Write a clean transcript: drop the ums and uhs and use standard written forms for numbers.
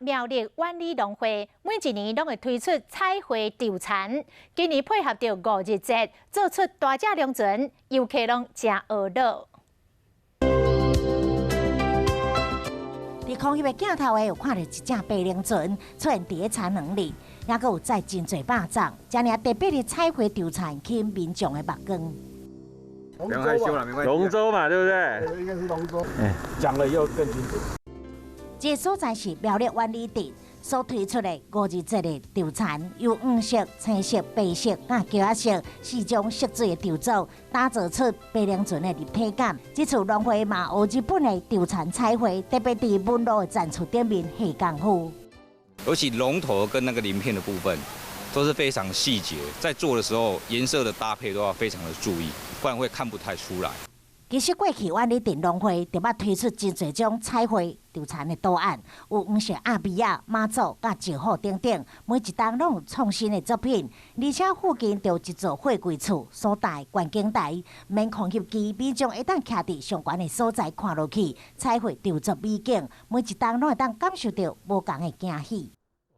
苗栗苑裡農會每一年攏會推出彩繪稻田，今年配合著五日節，做出大隻龍船，遊客攏誠懊惱。佇空翕的鏡頭下有看著一隻白龍船出現佇咧田園裡，猶閣有載真濟肉粽，遮爾特別的彩繪稻田吸引民眾的目光。龍舟嘛，對不對？應該是龍舟。講了又更清楚。這個所在是苗栗苑裡鎮所推出的五日節的稻田，由黃色、青色、白色、佮橘仔色四種色水的稻組，打造出白龍船的立體感。這次農會嘛學日本的稻田彩繪，特別佇門路的展出頂面下功夫。尤其龍頭跟那個鱗片的部分，都是非常細節，在做的時候顏色的搭配都要非常的注意，不然會看不太出來。其實過去苑裡鎮農會就捌推出真濟種彩繪稻田的圖案，有黃色鴨米仔、媽祖、佮石虎等等，每一冬攏有創新的作品。而且附近就有一座貨櫃厝所在觀景台，免空翕機，民眾會當徛佇上懸的所在看落去，彩繪稻作美景，每一冬攏會當感受著無仝的驚喜。